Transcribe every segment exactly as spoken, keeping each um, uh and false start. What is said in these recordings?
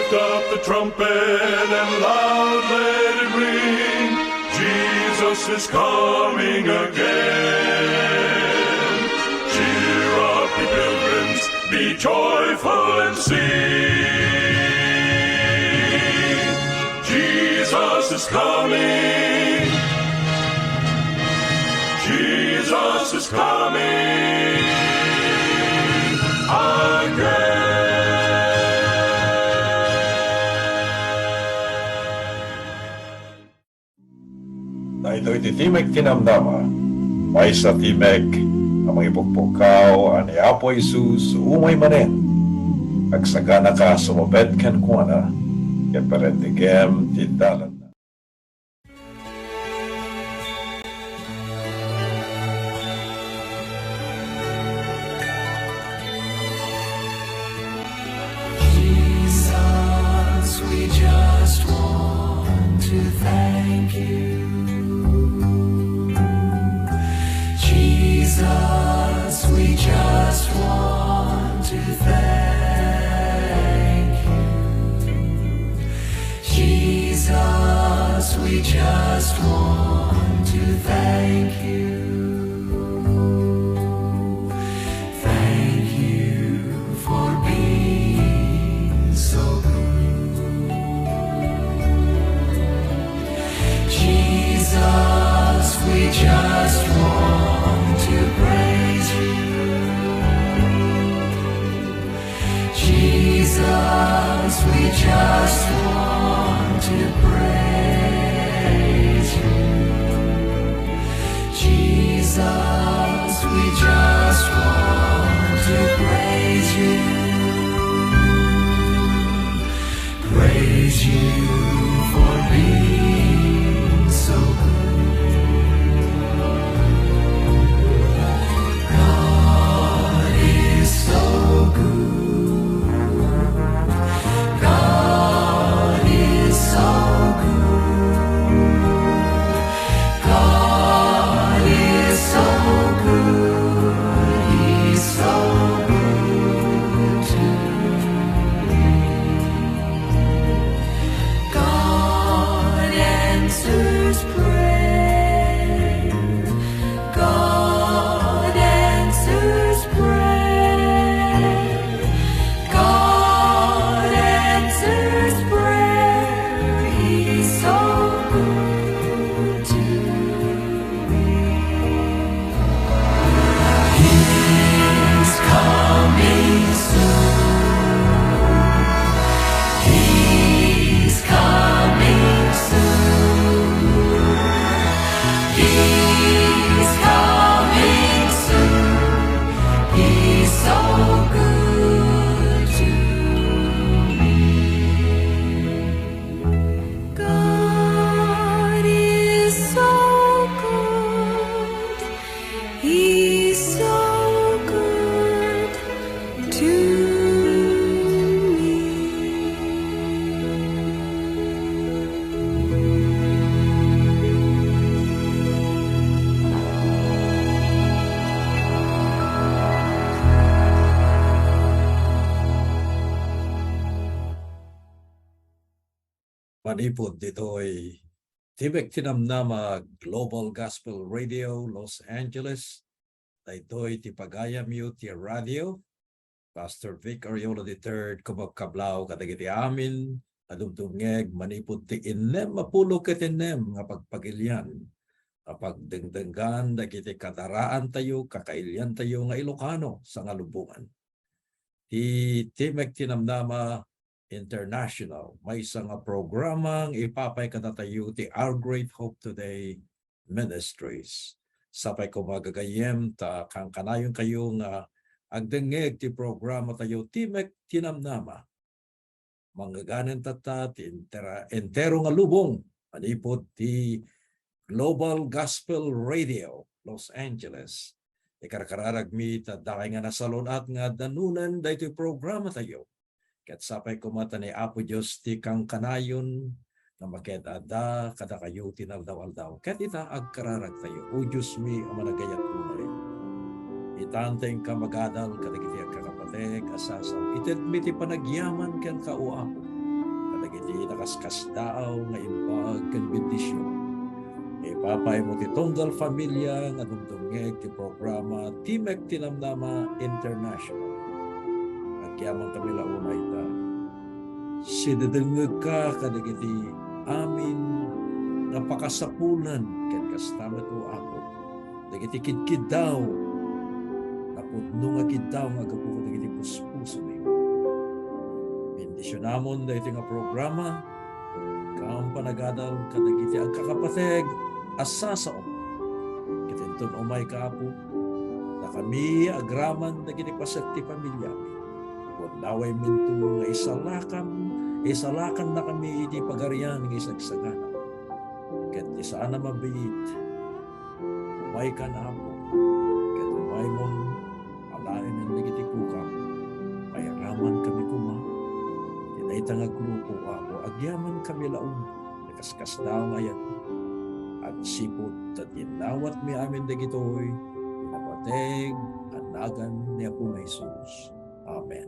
Lift up the trumpet and loud let it ring. Jesus is coming again. Cheer up, ye pilgrims, be joyful and sing. Jesus is coming. Jesus is coming again. Daytoy ti Timek ti Namnama, maysa timek a mangipukpukaw a ni Apo Jesus umay manen. Agsaganaka a sumabet kenkuana, ket parentegem ti dalanna. Jesus, we just want to thank you. Jesus, we just want to thank you. Jesus, we just want to thank you. Thank you for being so good. Jesus, we just want to praise you. Jesus, we just want to praise you. Jesus, we just want to praise you. Praise you for being so good. God is so good. God is so good. God is so good. He's so good to me. God answers prayer. God answers prayer. God answers prayer. He's so good to me. He's coming soon. He's coming soon. He's coming soon. He's so good to me. God is so good. He's so good to me. Manipud ditoy Timek ti Namnama, Global Gospel Radio, Los Angeles. Daytoy ti pagayamyo ti radio. Pastor Vic Ariola the third, kumakablaw kadagiti amin a dumdumngeg manipud ti innem a pulo ket innem nga pagpagilian a pagdengdenggan dagiti kadaraantayo, kakailiantayo nga Ilocano sangalubongan. Ti Timek ti Namnama International, maysa nga programang ipapay kadatayo ti Our Great Hope Today Ministries. Sapay koma gagayyem ta kankanayonkayo nga agdengngeg ti programatayo Timek ti Namnama. Mangngaganen tatta ti entera-, entero nga lubong manipud ti Global Gospel Radio, Los Angeles. Ikarkararagmi ta dakay nga nasalun-at nga adda nunen daytoy programatayo. Ket sapay koma ta ni Apo Dios ti kankanayon nga maked-adda kadakayo ti naldaw-aldaw. Ket ita, agkararagtayo. O Diosmi a managayat unay, itan ta inka magadal kadagiti agkakapatek a sasaw. Itedmi ti panagyaman kenka, O Apo. iti nakaskasdaaw nga imbag ken bendision. Ipapaaymo ti tunggal familia nga dumdumngeg ti programa Timek ti Namnama International. Agyamankami la unay ita. Sidedengngegka kadagiti amin nga pakasapulan ken kasta met, O Apo, dagiti kidkiddaw, napudno nga kiddaw nga aggapu kadagiti puspusomi. Bendisionamon daytoy nga programa, kam panagadal kadagiti agkakapateg a sasao. Ket inton umayka, Apo, dakami agraman dagiti paset ti familiami. Pudnawayminto nga isalakam, isalakannakami iti pagarian nga isagsagana. Ket ti saan a mabiit, umaykan, Apo, ket umaymon alaenen dagiti kukam. Pairamankami koma iti dayta nga grupo, Apo, agyamankami la unay nga kaskasdaaw nga ayat. Agsipud ta dinawatmi amin dagitoy iti napateg a nagan ni Apo nga Jesus. Amen.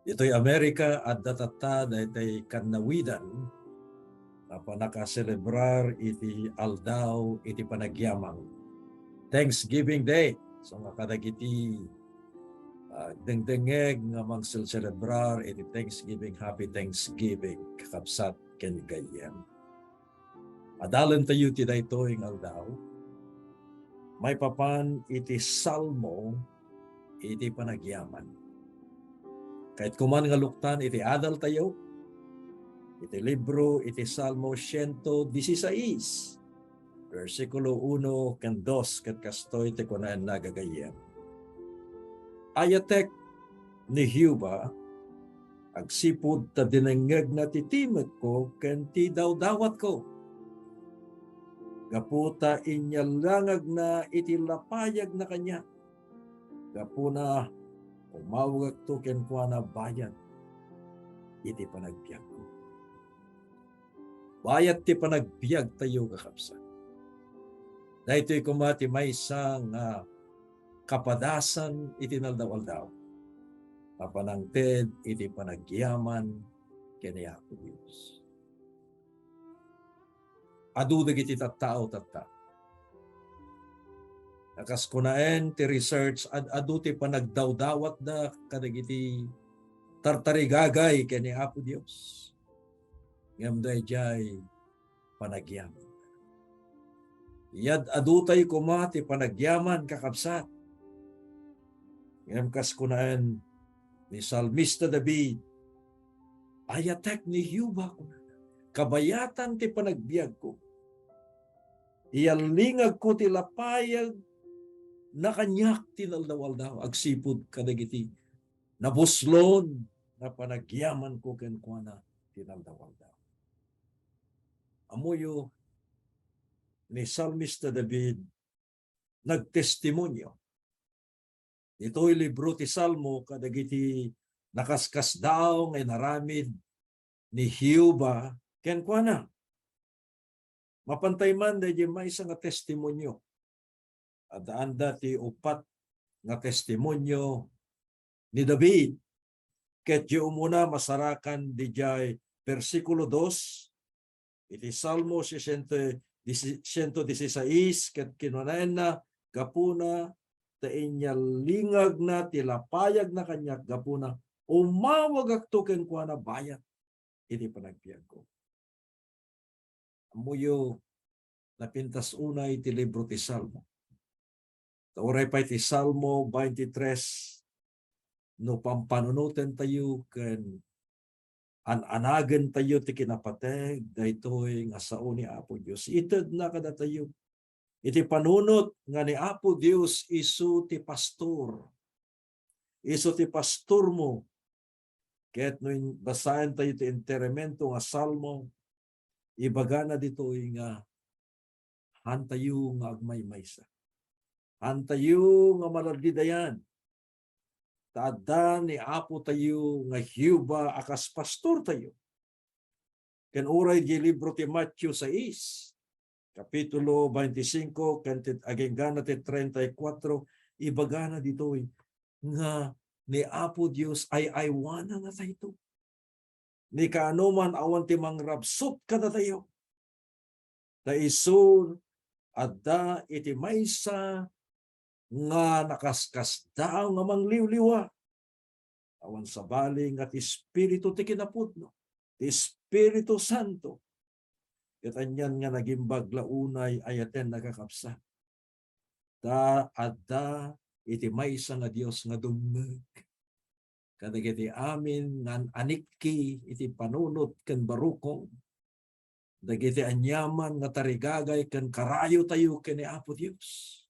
Ditoy Amerika, adda tatta daytoy kannawidan a pannakaselebrar iti Aldaw iti Panagyaman, Thanksgiving Day. So, nga kadagiti, ah, dengdengngeg nga mangselselebrar iti Thanksgiving, Happy Thanksgiving, kakabsat ken gayyem. Adalentayo ti daytoy nga aldaw maipapan iti Salmo iti Panagyaman. Kayatko man nga luktan iti adaltayo iti libro iti Salmo siento dieciséis, bersikulo uno ken dos, ket kastoy ti kunaenna, gagayyem: Ayatek ni Jehovah agsipud ta dinengngegna ti timekko ken ti dawdawatko. Gapu ta inyallangagna iti lapayagna kaniak, gapuna umawagakto kenkuana bayat iti panagbiagko. Bayat ti panagbiagtayo, kakabsat. Daytoy koma ti maysa nga kapadasan iti naldaw-aldaw a panangted iti panagyaman ken ni Apo Dios. Adu dagiti tattao tatta. Kas kunaen ti research, ad-adu ti panagdawdawatda kadagiti tartarigagay ken ni Apo Dios. Ngem daydiay panagyaman. Yad-adutay koma ti panagyaman, kakabsat. Ngem kas kunaen ni Salmista David, "Ayatek ni Jehovah," kunana, "kabayatan ti panagbiagko. Iyallingagko ti lapayagna kaniak ti naldaw-aldaw, agsipud kadagiti nabuslon nga panagyamanko kenkuana ti naldaw-aldaw." Ammoyo, ni Salmista David nagtestimonio ditoy libro ti Salmo kadagiti nakaskasdaaw nga inaramid ni Jehovah kenkuana. Mapantay man daydiay maysa nga testimonio, addaanda ti uppat nga testimonio ni David. Ket diay umuna, masarakan didiay bersikulo dos iti Salmo sesenta, disi-, siento dieciséis, ket kinunaenna, "Gapuna ta inyallingagna ti lapayagna kaniak, gapuna umawagakto kenkuana bayat iti panagbiagko." Ammoyo, napintas unay ti libro ti Salmo. Ta uray pay ti Salmo twenty-three, no pampanunotentayo ken an-anagentayo ti kinapateg daytoy nga sao ni Apo Dios, itedna kadatayo iti panunot nga ni Apo Dios isu ti pastor. Isu ti pastormo. Ket no in-, basaentayo ti enteramento nga Salmo, ibagana ditoy nga hantayo nga agmaymaysa. Hantayo nga maladlidayan. Ta adda ni Apo tayo nga Jehovah a kas pastortayo. Ken uray di libro ti Matthew sais, kapitulo twenty-five, ken ti, agenggana ti treinta y cuatro, ibagana ditoy nga ni Apo Dios ay-aywanannatayto. ni kaanoman awan ti mangrabsut kadatayo. Ta isu adda iti maysa nga nakaskasdaaw nga mangliwliwa. Awan sabali nga ti Espiritu ti kinapudno, ti Espiritu Santo. Ket anian nga nagimbag la unay ayaten, kakabsat. Ta adda iti maysa nga Dios nga dumngeg kadagiti amin nga an-anikki iti panunot ken barukong, dagiti aniaman nga tarigagay ken karayotayo ken ni Apo Dios.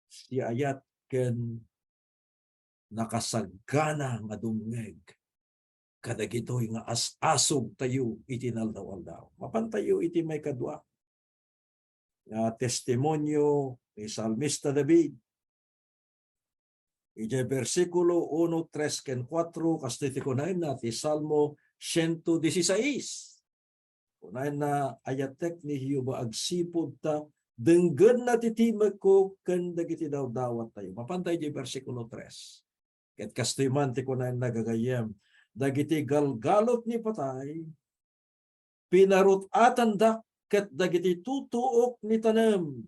Siya ayat ken nakasagana nga dumngeg kadagitoy nga as-asog tayo iti naldaw-aldaw. Mapan tayo iti maikadua nga testimonio ni Salmista David. Idiay bersikulo uno, tres ken kuatro, kastoy ti kunayna ti Salmo siento dieciséis. Kunayna, "Ayatek ni Jehovah agsipud ta denggenna ti timekko ken dagiti dawdawat tayo." Mapan tayo idiay bersikulo tres. Ket kastoy man ti kunayna, gagayyem, "Dagiti galgalot ni patay, pinarut-atandak, ket dagiti tutuok ni tanem,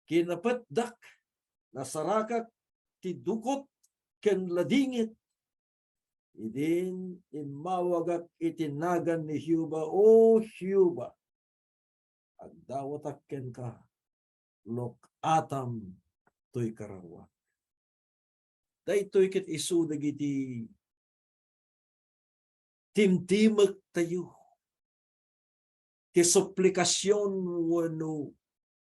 kinapetdak, nasarakak ti dukot ken ladingit. Idin immawagak iti nagan ni Jehovah, O Jehovah, agdawatak kenka, lok-atam toy kararuak." Daytoy ket isu dagiti timtimek tayo, ti suplikasyon wenno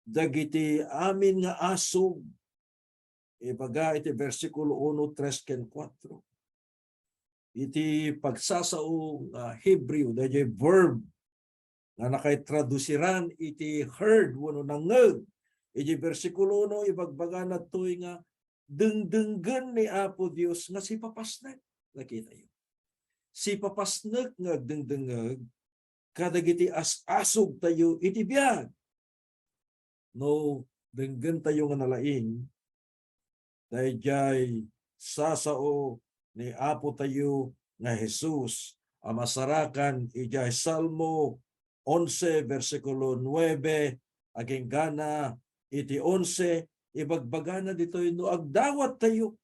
dagiti amin nga asog. Ibaga iti bersikulo uno, tres ken kuatro. Iti pagsasao nga Hebreo, daydiay verb nga nakaitradusiran iti heard wenno nangngeg. Iti bersikulo uno, ibagbagana toy nga dengdenggen ni Apo Dios nga sipapasnek. Nakitayo. Sipapasnek nga agdengdengngeg kadagiti as-asog tayo iti biag. No, denggen tayo nga nalaing, daydiay sasao ni Apo tayo nga Jesus a masarakan idiay Salmo onse, bersikulo nuebe, agenggana iti onse, ibagbagana ditoy, no agdawat tayo,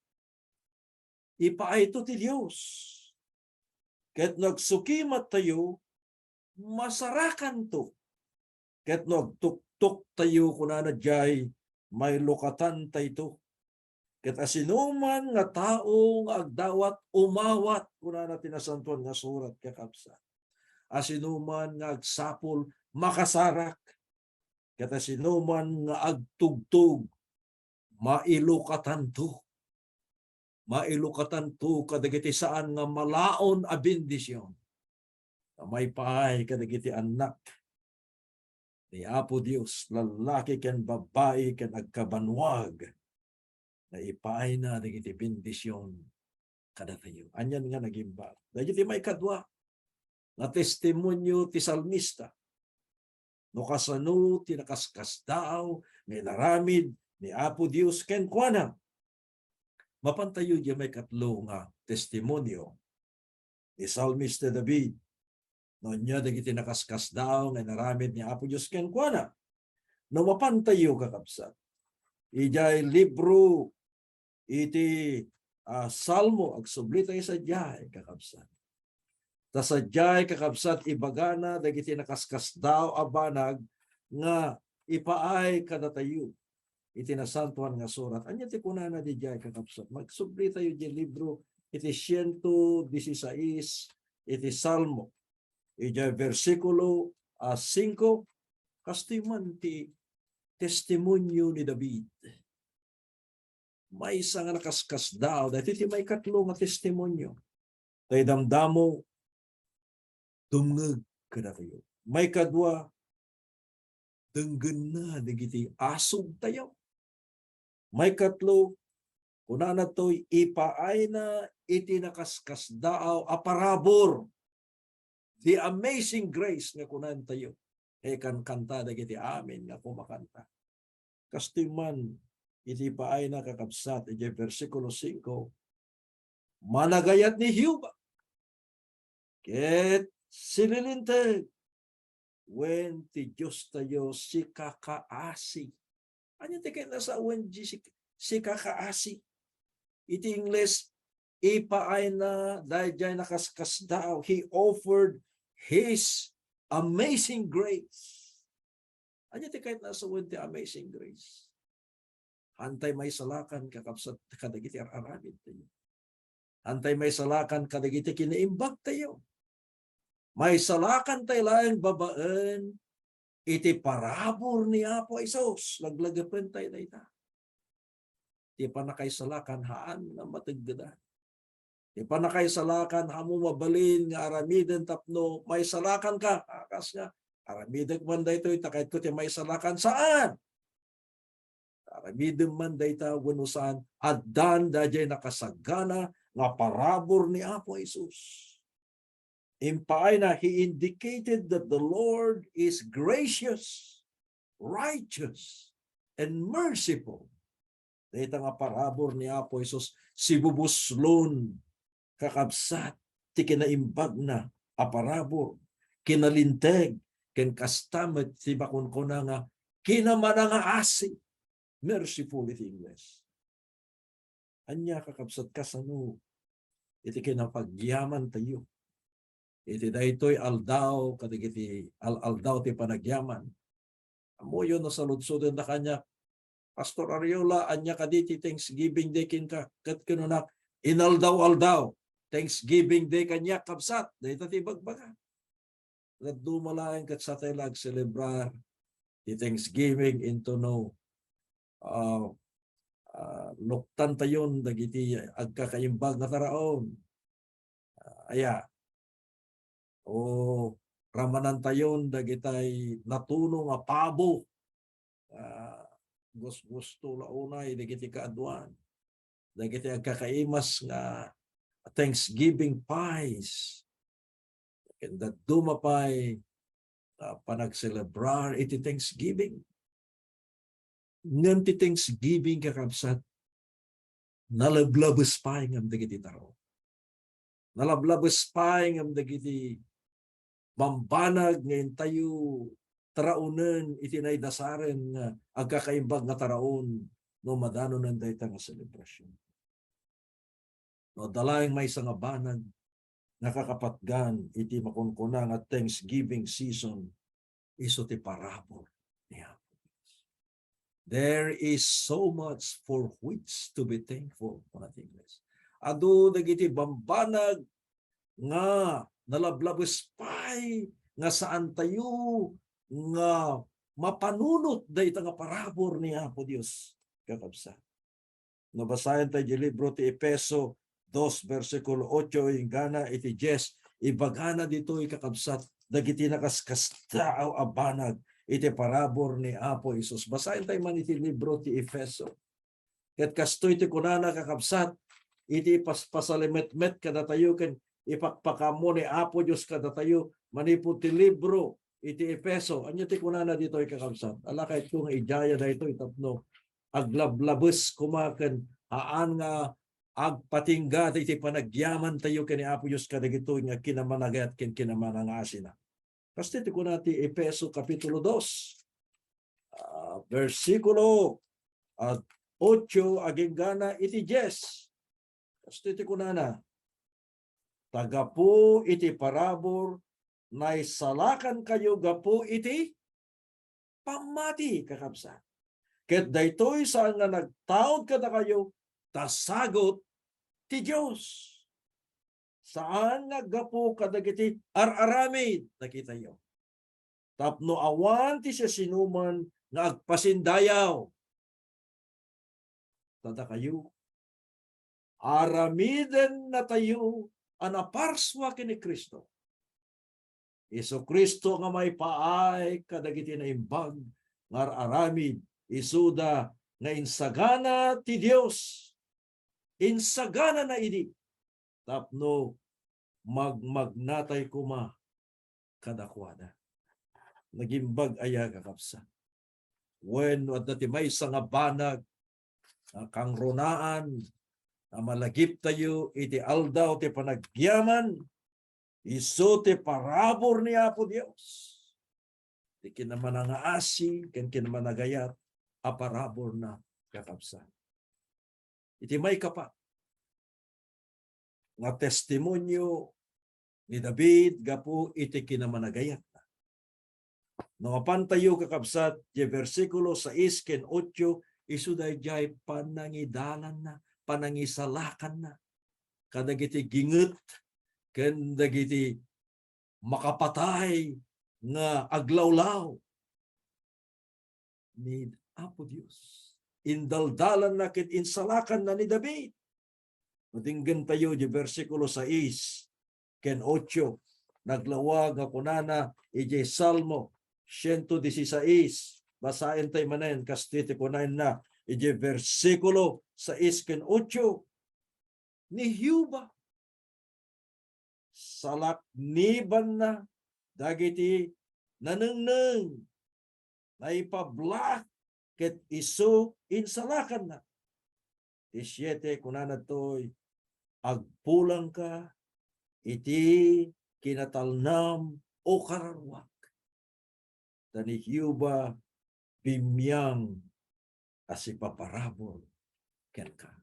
ipaayto ti Dios. Ket no agsukimat tayo, masarakanto. Ket no agtuktok tayo, kunana diay, mailukatan tayto. Ket asinoman nga tao nga agdawat, umawat, kunana ti Nasantoan nga Surat, kakabsat. Asinoman nga agsapul, makasarak. Ket asinoman nga agtugtog, mailukatanto. Mailukatanto kadagiti saan nga malaon a bendision. Ta maipaay kadagiti annak ni Apo Dios, lallaki ken babbai ken agkabanwag, nga ipaayna dagiti bendision kadatayo. Anian nga nagimbag? Dagiti maikadua nga testimonio ti salmista. No kasano ti nakaskasdaaw nga inaramid ni Apo Dios kenkuana. Mapan tayo idiay maikatlo nga testimonio ni Salmista David. No ania dagiti nakaskasdaaw nga inaramid ni Apo Dios kenkuana. No mapan tayo, kakabsat, idiay libro iti, ah, Salmo, agsubli tayo sadiay, kakabsat. Ta sadiay, kakabsat, ibagana dagiti nakaskasdaaw a banag nga ipaay kadatayo iti Nasantoan nga Surat. Ania ti kunana didiay, kakabsat? Magsubli tayo diay libro iti siento dieciséis iti Salmo. Idiay bersikulo a singko, kastoy man ti testimonio ni David. Maysa nga nakaskasdaaw, daytoy ti maikatlo nga testimonio. Ta idamdamo, dumngeg kadatayo. Maikadua, denggenna dagiti asog tayo. Maikatlo, kunana toy, ipaayna iti nakaskasdaaw a parabur. The Amazing Grace nga kunan tayo. Ikankanta dagiti amin nga kumakanta. Kastoy man iti ipaayna, kakabsat, iti bersikulo singko, managayat ni Jehovah. Ket sililinteg wen ti Diostayo sikakaasi. Ania ti kayatna sa wen di sik-, sikakaasi? Iti Ingles, ipaayna daydiay nakaskasdaaw. He offered his amazing grace. Ania ti kayatna sa wen ti amazing grace? Haantay maisalakan, kakabsat, kadagiti ar-aramidtayo. Haantay maisalakan kadagiti kinaimbagtayo. Maisalakantay laeng babaen iti parabur ni Apo Jesus. Laglagipentayo dayta. Ti pannakaisalakan, haan nga mateggedan. Ti pannakaisalakan, haanmo mabalin nga aramiden tapno maisalakanka. A, kas nga, aramidek man daytoy, ta kayatko ti maisalakan. Saan! Aramidem man dayta wenno saan, addan daydiay nakasagana nga parabur ni Apo Jesus. Impaayna, he indicated that the Lord is gracious, righteous, and merciful. Dayta nga parabur ni Apo Jesus, sibubuslon, kakabsat, ti kinaimbagna a parabur, kinalinteg, ken kasta met ti makunkuna nga kinamanangaasi, merciful iti Ingles. Ania, kakabsat, kasano iti kinapagyamantayo iti daytoy aldaw, kadagiti al-aldaw ti panagyaman? Ammoyo no saludsodenda kaniak, "Pastor Ariola, ania kadi ti Thanksgiving Day kenka?" Ket kinuna, "Inaldaw-aldaw, Thanksgiving Day kaniak, kabsat." Dayta ti ibagbaga. Dadduma laeng ket satay la agselebrar ti Thanksgiving intono, ah, ah, luktantayon dagiti agkakaimbag nga taraon. Ah, aya, o ramanantayon dagitay natuno nga pabo. Ah, gusgusto la unay dagiti kaaduan, dagiti agkakaimas nga Thanksgiving pies. Ken dadduma pay, ah, panagselebrar iti Thanksgiving. Ngem ti Thanksgiving, kakabsat, nalablabes pay ngem dagiti taraon. Nalablabes pay ngem dagiti bambanag nga intayo taraonen iti naidasaren nga agkakaimbag nga taraon no madanonen dayta nga selebrasion. No, adda laeng maysa nga banag nga kakapatgan iti makunkuna nga Thanksgiving season, isu ti parabur ni Apo Dios. There is so much for which to be thankful, kuna ti Ingles. Adu dagiti bambanag nga nalablabes pay nga saantayo nga mapanunot dayta nga parabur ni Apo Dios, kakabsat. No basaentayo ti libro ti Efeso dos, bersikulo ocho, inggana iti dies, ibagana ditoy, kakabsat, dagiti nakaskasdaaw a banag iti parabur ni Apo Jesus. Basaentayo man iti libro ti Efeso. Ket kastoy ti kunana, kakabsat, iti ipaspasalimetmet kadatayo ken ipakpakaammo ni Apo Dios kadatayo manipud ti libro iti Efeso. Ania ti kunana ditoy, kakabsat? Ala, kayatko nga idiaya daytoy tapno aglablabes koma ken haan nga agpatingga iti panagyamantayo ken ni Apo Dios kadagitoy nga kinamanagayat ken kinamanangasina. Kastoy ti kuna ti Efeso Kapitulo dos, ah, bersikulo, ah, ocho aginggana iti dies. Kastoy ti kunana, "Ta gapu iti parabur, naisalakankayo gapu iti pammati," kakabsat. Ket daytoy saan nga nagtaud kadakayo, ta sagut ti Dios. Saan nga aggapu kadagiti ar-aramid, nakitayo. Tapno awan ti siasinoman nga agpasindayaw. Ta dakayo, aramidennatayo a naparsua ken ni Cristo. Jesu-Cristo nga maipaay kadagiti naimbag nga ar-aramid, isuda nga insagana ti Dios. Insaganana idi tapno magmagnatay koma kadakuada. Nagimbag aya, kakabsat? Wen, no adda ti maysa nga banag a kangrunaan a malagiptayo iti Aldaw ti Panagyaman, Isu ti parabur ni Apo Dios. Ti kinamanangaasi ken kinamanagayat a paraburna, kakabsat. Iti maikapat nga testimonio ni David gapu iti kinamanagayatna. No mapantayo, kakabsat, ti bersikulo sais ken otso, isu daydiay panangidalanna, panangisalakanna kadagiti ginget ken dagiti makapatay nga aglawlaw ni Apo Dios. Indaldalanna ken insalakanna ni David. Madinggentayo di bersikulo sais ken otso, naglawag nga kunana idiay Salmo siento dieciséis. Basaentayo manen, kastoy ti kunana idiay bersikulo sais ken otso, ni Jehovah, salaknibanna dagiti nanengneng, naipablak, ket isu insalakanna. Ti siete, kunana ditoy, agpulangka iti kinatalnam, o kararuak. Ta ni Jehovah bimmang a sipaparabur kenka.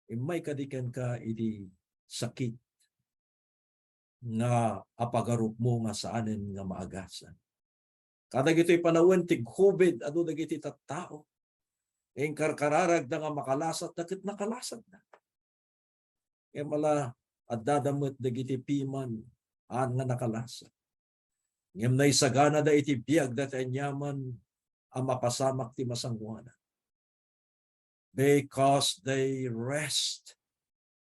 Immay kadi kenka iti sakit nga apagarupmo nga saanen nga maagasan. Kadagitoy panawen ti COVID, adu dagiti tattao. Inkarkararagda nga makalasatda ket nakalasatda. Ngem ala, addada met dagiti piman, haan nga nakalasat. Ngem naisaganada iti biagda ti aniaman a mapasamak ti masangoanan. Because they rest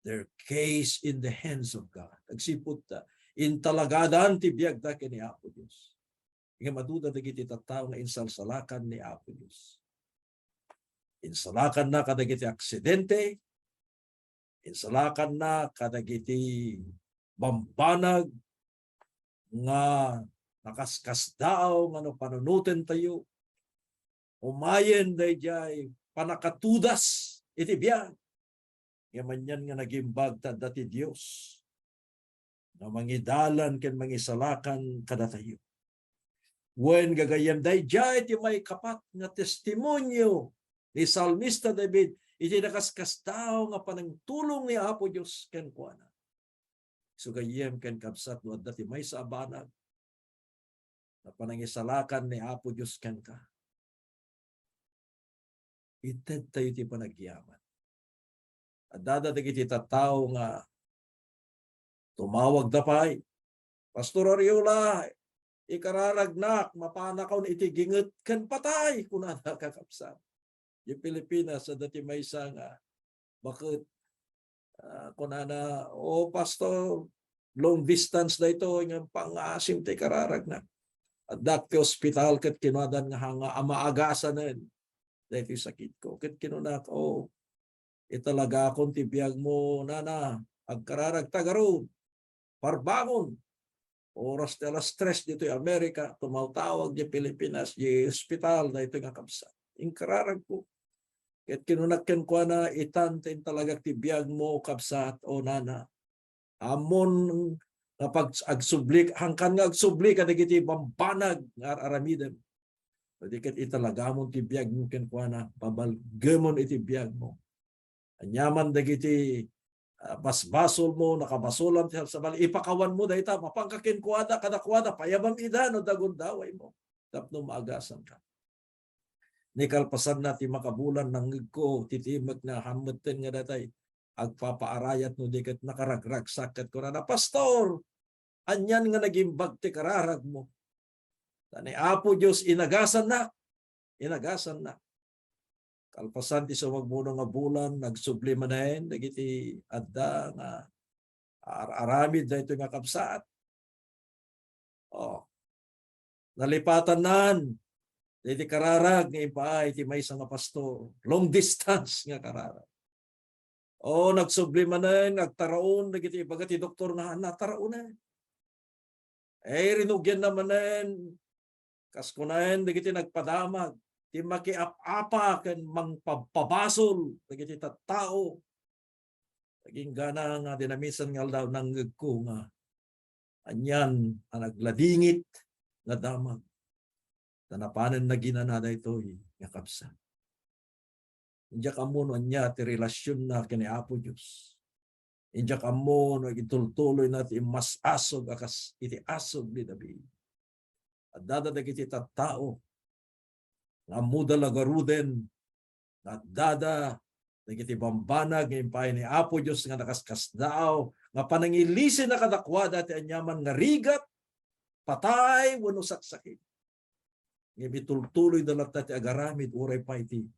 their case in the hands of God. Agsipud ta, intalagadan ti biagda ken ni Apo Dios. Ngem aduda dagiti tattao nga insalsalakan ni Apo Dios. Insalakanna kadagiti aksidente, insalakanna kadagiti bambanag nga nakaskasdaaw nga no panunotentayo, umayen daydiay pannakatudas iti biag. Ngem anian nga nagimbag ta adda ti Dios nga mangidalan ken mangisalakan kadatayo. Wen gagayyem, daydiay ti maikapat nga testimonio ni Salmista David iti nakaskasdaaw nga panangtulong ni Apo Dios kenkuana. Isu gayyem ken kabsat, no adda ti maysa a banag nga panangisalakan ni Apo Dios kenka, itedtayo ti panagyaman. Addada dagiti tattao nga tumawagda pay, "Pastor Ariola, ikararagnak, mapanakon iti ginget ken patay," kunada, kakabsat. Di Pilipinas, adda ti maysa nga baket, ah, kunana, "O, Pastor, long distance daytoy nga pangngasim ti kararagna. Addak ti ospital ket kinuadan nga hanga a maagasanen daytoy sakitko." Ket kinunak, "O, italagakon ti biagmo, nana, agkararagta garud. Parbangon." Oras ti alas tres ditoy Amerika, tumawtawag di Pilipinas, di ospital, daytoy nga kabsat. Inkararagko. Ket kinunak kenkuana, "Itan ta intalagak ti biagmo, kabsat, o nana. Ammon nga pag-, agsubli, hangkan nga agsubli kadagiti bambanag nga ar-aramidem. Di ket italagamon ti biagmo kenkuana, pabalgemon iti biagmo. Aniaman dagiti, ah, basbasolmo, nakabasolam ti sabsabali, ipakawanmo dayta, mapanka kenkuada, kadakuada, payabam ida no dagundawaymo tapno maagasanka." Ni kalpasanna ti makabulan, nangngegko ti timek nga hammetten nga datay agpapaarayat no di ket nakaragragsak ket kunana, "Pastor, anian nga nagimbag ti kararagmo. Ta ni Apo Dios inagasannak, inagasannak." Kalpasan ti sumagmamano nga bulan, nagsubli manen dagiti adda nga ar-aramid daytoy nga kabsat. Oh. Nalipatannan daydi kararag nga impaay ti maysa nga pastor. Long distance nga kararag. Oh, nagsubli manen, nagtaraon dagiti ibaga ti doktor nga nataraonen. Eh, rinugianna manen, kas kunaen dagiti nagpadamag, ti makiap-apa ken mangpabpabasol dagiti tattao. Naging gana nga dinamisan nga aldaw, nangngegko nga anian a nagladingit nga damag. Ta napanen naginana daytoy nga kabsat. Diak ammo no ania ti relasionna ken ni Apo Dios. Diak ammo no agitultuloyna ti immas-asog a kas iti asog ni David. Addada dagiti tattao nga ammoda la garuden, nga addada dagiti bambanag nga impaay ni Apo Dios nga nakaskasdaaw, nga panangilisina kadakuada ti aniaman nga rigat, patay, wenno saksakit. Ngem itultuloyda latta ti agaramid uray pay ti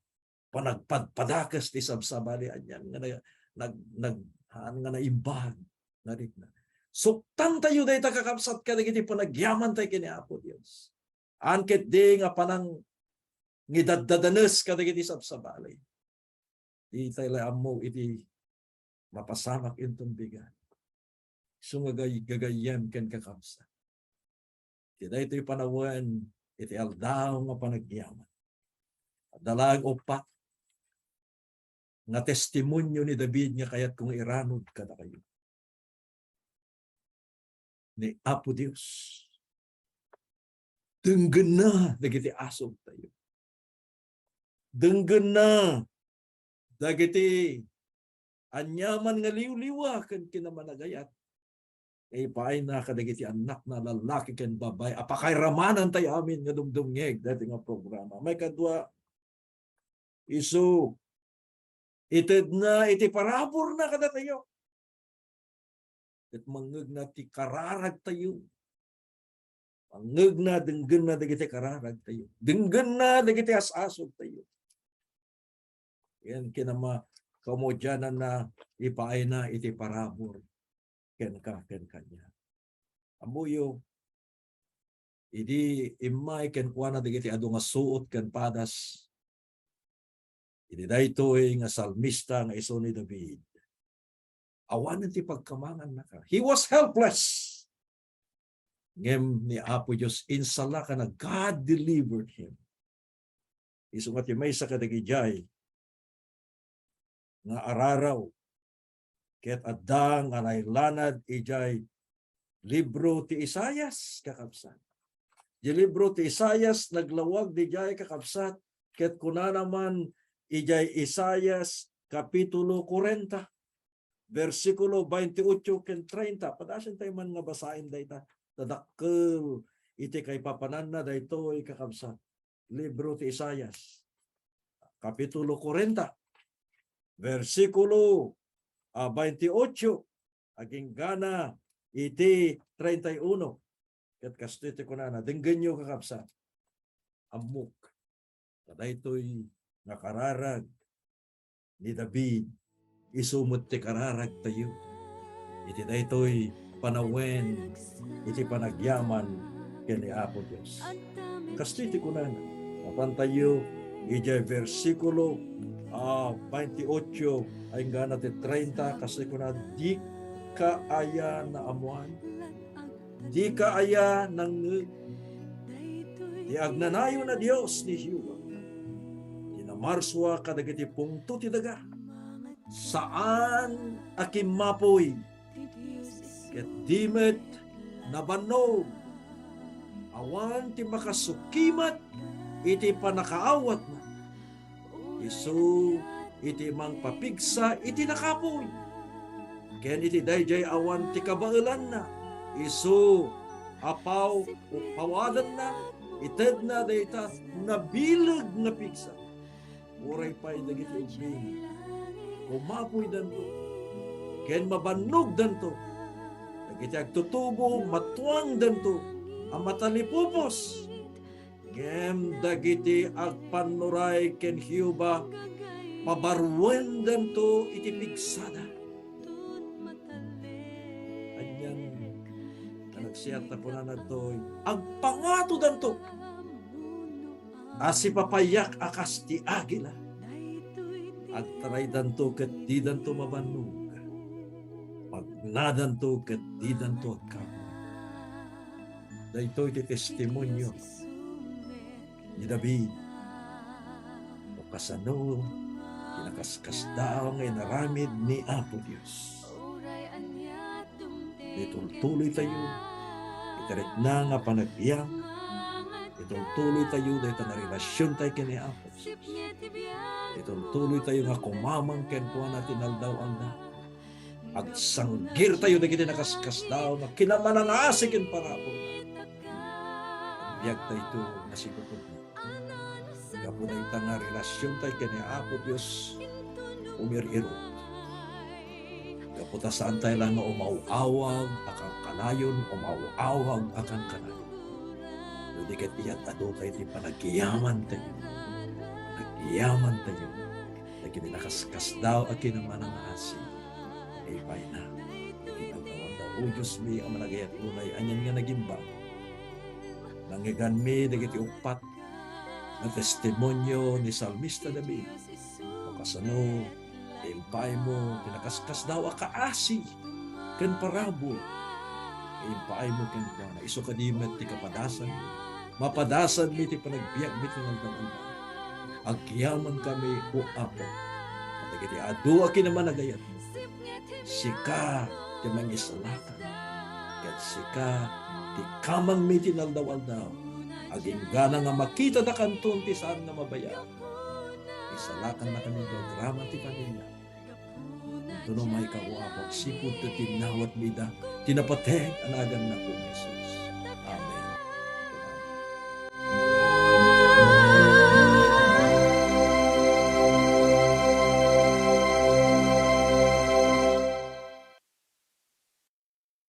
panagpadpadakes ti sabsabali anian nga nag-, nag-, nag-, haan nga naimbag nga rikna. Suktantayo dayta, kakabsat, kadagiti panagyamantayo ken ni Apo Dios. Haan ketdi nga panangidaddadanes kadagiti sabsabali. Itay la ammo iti mapasamak inton bigat. Isu nga gay-, gagayyem ken kakabsat. Iti daytoy panawen iti aldaw nga panagyaman, adda laeng uppat nga testimonio ni David nga kayatko nga iranud kadakayo. Ni Apo Dios, denggenna dagiti asugtayo. Denggenna dagiti aniaman nga liwliwa ken kinamanagayat nga ipaayna kadagiti annakna, lallaki ken babbai, a pakayramanantayo amin nga dumdumngeg daytoy nga programa. Maikadua, isu, itedna iti paraburna kadatayo. Ket mangngegna ti kararagtayo. Mangngegna, denggenna dagiti kararagtayo. Denggenna dagiti as-asugtayo. Yan kinama-, kamudiananna, ipaayna iti parabur kenka ken kaniak. Ammoyo, idi immay kenkuana dagiti adu nga suot ken padas, idi daytoy nga salmista nga isu ni David, awanen ti pagkamangannaka. He was helpless. Ngem ni Apo Dios, insala kana, God delivered him. Isu nga ti maysa kadagijay nga araraw ket adda nga nailanad idiay libro ti Isaias, kakabsat. Di libro ti Isaias, naglawag didiay, kakabsat, ket kunana man idiay Isaias kapitulo kuarenta, bersikulo baintiotso ken treinta. Padasentayo man nga basaen dayta. Tadakkel iti kaipapananna daytoy, kakabsat. Libro ti Isaias, kapitulo kuarenta, bersikulo, ah, baintiotso, aginggana iti treinta y uno. Ket kastoy ti kunana, denggenyo, kakabsat. Ammok ta daytoy nga kararag ni David, isu met ti kararagtayo iti daytoy panawen iti panagyaman ken ni Apo Dios. Kastoy ti kunana, mapantayo idiay bersikulo, ah, baintiotso, aginggana ti treinta, kastoy kuna, "Dika aya naammuan? Dika aya nangngeg? Ti agnanayon a Dios ni Jehovah, ti namarsua kadagiti pungto ti daga. Saan a kimmapuy, ket di met nabannog. Awan ti makasukimat iti pannakaawatna. Isu iti mangpapigsa iti nakapuy, ken iti daydiay awan ti kabaelanna. Isu a paw-, pawadanna, itedna dayta nabileg nga pigsa. Uray pay dagiti ubbing, kumapuydanto ken mabannogdanto. Dagiti agtutubo, matuangdanto a matalipupos. Ngem dagiti agpannuray ken Jehovah, pabaruendanto iti pigsada." Anian nga nagsiat ta kunana daytoy, agpangatodanto a sipapayak a kas ti agila. Agtaraydanto ket didanto mabannog. Pagnadanto ket didanto agkapuy. Daytoy ti testimonio ni David no kasano ti nakaskasdaaw nga inaramid ni Apo Dios. Itultuloytayo Tarikna nga panagbiag, itultuloy tayo dayta nga relasion tayo ken ni Apo Jesus. Itultuloy tayo nga kumamang kenkuana ti naldaw-aldaw. Agsanggir tayo dagiti nakaskasdaaw nga kinamanangasi ken parabur. Biag tayo nga sipupudno. Gapu dayta nga relasion tayo ken ni Apo Dios, umir-irot. Gapu ta saan tayo lang nga umaw-awag a kangkanayon, umaw-awag a kangkanayon. No di ket iyat adu tayo ti panagyaman tayo. Panagyaman tayo. Dagiti nakaskasdaaw a kinamanangasi. Ibayna. Iti aldaw-aldaw, O Dios mi, a managayat unay, anian nga nagimbag. Nangngeganmi dagiti uppat nga testimonio ni Salmista David. No kasano, impaaymo ti nakaskasdaaw a kaasi ken parabur. Impaaymo kenkuana, isu kadi met ti kapadasan. Mapadasanmi ti panagbiagmi ti naldaw-aldaw. Agyamankami, O Apo, kadagiti adu a kinamanagayatmo. Sika ti mangisalakan, ket sika ti kamangmi ti naldaw-aldaw. Aginggana nga makitadakanton ti saan nga mabayag, isalakannakami ti agraman ti pamilia. Tuno maikawak agsipud ta tinnawatmi ida ti napateg a naganna, Apo Jesus.